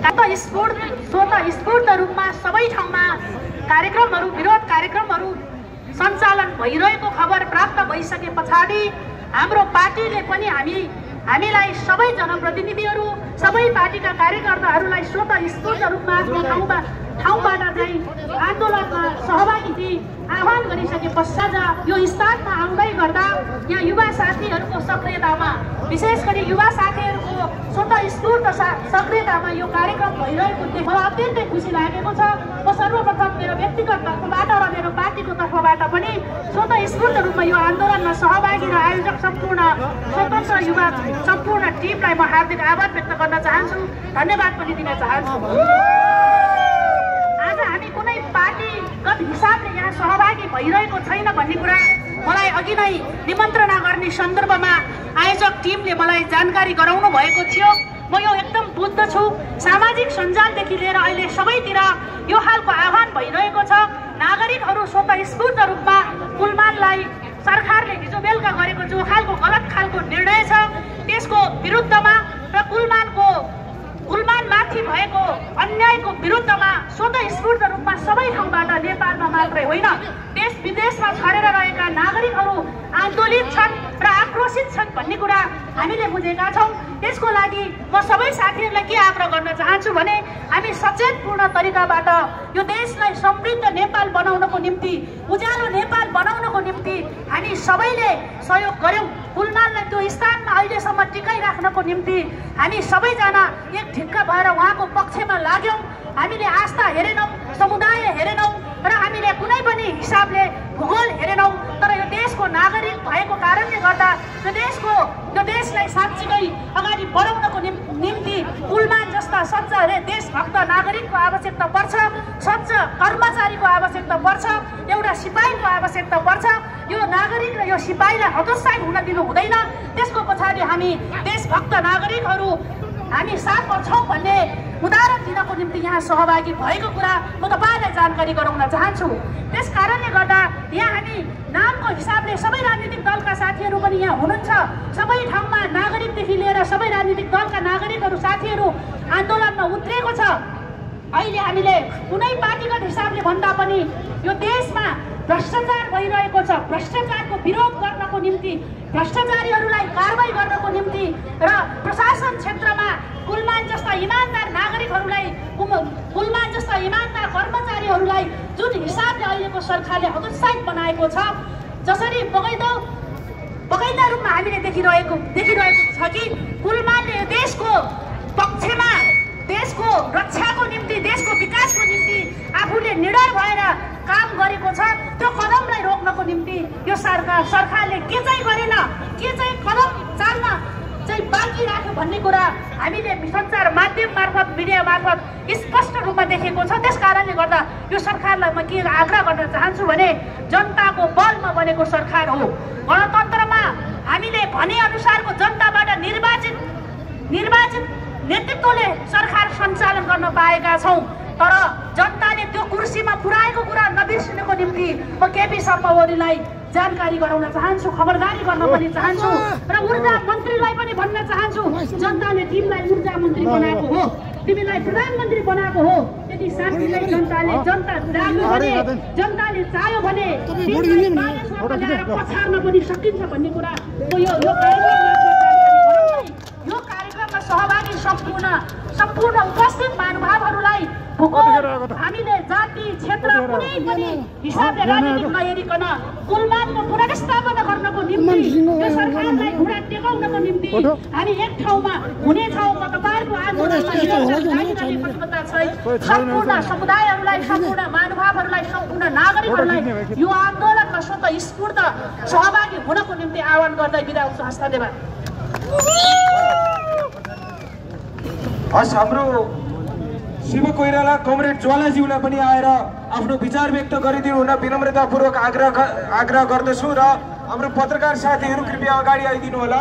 स्वतःस्फूर्त रूपमा सबै ठाउँमा कार्यक्रमहरू विरोध कार्यक्रमहरू सञ्चालन भइरहेको खबर प्राप्त भइसके पछाडि हाम्रो पार्टीले पनि हामीलाई सबै जनप्रतिनिधिहरू सबै पार्टीका कार्यकर्ताहरूलाई स्वतःस्फूर्त रूपमा आफ्नो ठाउँबाट चाहिँ आन्दोलनमा सहभागी आह्वान गरिसके पश्चात यो स्थानमा आउँदै गर्दा यहाँ युवा साथीहरूको सक्रियतामा विशेष गरी युवा साथीहरूको स्वतःस्फूर्त सक्रियतामा यो कार्यक्रम भइरहेको देख्दा मलाई अत्यन्तै खुसी लागेको छ। म सर्वप्रथम मेरो व्यक्तिगत तर्फबाट र मेरो पार्टीको तर्फबाट पनि स्वतःस्फूर्त रूपमा यो आन्दोलनमा सहभागी र आयोजक सम्पूर्ण स्वतन्त्र युवा सम्पूर्ण टिमलाई म हार्दिक आभार व्यक्त गर्न चाहन्छु, धन्यवाद पनि दिन चाहन्छु। आज हामी कुनै पार्टीगत हिसाबले यहाँ सहभागी भइरहेको छैन भन्ने कुरा मलाई अघि नै निमन्त्रणा गर्ने सन्दर्भमा आयोजक टिमले मलाई जानकारी गराउनु भएको थियो। म यो एकदम बुझ्दछु। सामाजिक सञ्जालदेखि लिएर अहिले सबैतिर यो खालको आह्वान भइरहेको छ। नागरिकहरू स्वतःस्फूर्त रूपमा कुलमानलाई सरकारले हिजो बेलुका गरेको जो खालको गलत खालको निर्णय छ त्यसको विरुद्धमा र कुलमानमाथि भएको अन्यायको विरुद्धमा स्वतःस्फूर्त रूपमा सबै ठाउँबाट नेपालमा मात्रै होइन देश विदेशमा छरेर रहेका नागरिकहरू आन्दोलित छन् र आक्रोशित छन् भन्ने कुरा हामीले बुझेका छौँ। त्यसको लागि म सबै साथीहरूलाई के आग्रह गर्न चाहन्छु भने हामी सचेतपूर्ण तरिकाबाट यो देशलाई समृद्ध नेपाल बनाउनको निम्ति उज्यालो नेपाल बनाउनको निम्ति हामी सबैले सहयोग गर्यौँ। कुलमानलाई त्यो स्थानमा अहिलेसम्म टिकाइराख्नको निम्ति हामी सबैजना एक ढिक्का भएर उहाँको पक्षमा लाग्यौँ। हामीले आस्था हेरेनौँ, समुदाय हेरेनौँ र हामीले कुनै पनि हिसाबले भूगोल हेरेनौँ, तर यो देशको नागरिक भएको कारणले गर्दा यो देशलाई साँच्चीकै अगाडि बढाउनको निम्ति कुलमान जस्ता सच्चा देशभक्त नागरिकको आवश्यकता पर्छ, सच्चा कर्मचारीको आवश्यकता पर्छ, एउटा सिपाहीको आवश्यकता पर्छ। यो नागरिक र यो सिपाहीलाई हतोत्साहित हुन दिनु हुँदैन। त्यसको पछाडि हामी देशभक्त नागरिकहरू हामी साथमा छौँ भन्ने उदाहरण दिनको निम्ति यहाँ सहभागी भएको कुरा म तपाईँलाई जानकारी गराउन चाहन्छु। त्यस कारणले गर्दा यहाँ हामी नामको हिसाबले सबै राजनीतिक दलका साथीहरू पनि यहाँ हुनुहुन्छ। सबै ठाउँमा नागरिकदेखि लिएर सबै राजनीतिक दलका नागरिकहरू साथीहरू आन्दोलनमा उत्रिएको छ। अहिले हामीले कुनै पार्टीगत हिसाबले भन्दा पनि यो देशमा भ्रष्टाचार भइरहेको छ। भ्रष्टाचारको विरोध गर्नको निम्ति, भ्रष्टाचारीहरूलाई कारबाही गर्नको निम्ति र प्रशासन क्षेत्रमा कुलमान जस्ता इमानदार नागरिकहरूलाई, कुलमान जस्ता इमानदार कर्मचारीहरूलाई जुन हिसाबले अहिलेको सरकारले हतोत्साहित बनाएको छ, जसरी बगैँचा रूपमा हामीले देखिरहेको छ कि कुलमानले देशको पक्षमा देशको रक्षाको निम्ति, देशको विकासको निम्ति आफूले निडर भएर काम गरेको छ। त्यो कदमलाई रोक्नको निम्ति यो सरकारले के चाहिँ गरेन, के चाहिँ कदम चाल्न चाहिँ बाँकी राख्यो भन्ने कुरा हामीले सञ्चार माध्यम मार्फत, मिडिया मार्फत स्पष्ट रूपमा देखेको छ। त्यस कारणले गर्दा यो सरकारलाई म के आग्रह गर्न चाहन्छु भने जनताको बलमा बनेको सरकार हो। गणतन्त्रमा हामीले भनेअनुसारको जनताबाट निर्वाचित नेतृत्वले सरकार सञ्चालन गर्न पाएका छौँ। तर जनताले त्यो कुर्सीमा पुर्याएको कुरा नबिर्सिनको निम्ति म केपी शर्मा ओलीलाई जानकारी गराउन चाहन्छु, खबरदारी गर्न पनि चाहन्छु र ऊर्जा मन्त्रीलाई पनि भन्न चाहन्छु, जनताले तिमीलाई ऊर्जा मन्त्री बनाएको हो, तिमीलाई प्रधानमन्त्री बनाएको हो। यदि साथीलाई जनताले चाह्यो भने पछार्न पनि सकिन्छ भन्ने कुरा यो कार्यक्रममा सहभागी सम्पूर्ण उपस्थित महानुभावहरूलाई हामीले जाति क्षेत्र कुनै पनि हिसाबले राजनीति नहेरिकन कुलमानको पुनर्स्थापना गर्नको निम्ति यो सरकारलाई घुँडा टेकाउनको निम्ति हामी एक ठाउँमा हुनेछौँ। तपाईँहरूको आन्दोलनमा सम्पूर्ण समुदायहरूलाई, सम्पूर्ण महानुभावहरूलाई, सम्पूर्ण नागरिकहरूलाई यो आन्दोलनमा स्वतःस्फूर्त सहभागी हुनको निम्ति आह्वान गर्दै बिदा हुन्छु। हस्, धन्यवाद। हस्, हाम्रो शिव कोइराला कमरेड ज्वालाज्यूलाई पनि आएर आफ्नो विचार व्यक्त गरिदिनु हुन विनम्रतापूर्वक आग्रह गर्दछु र हाम्रो पत्रकार साथीहरू कृपया अगाडि आइदिनु होला।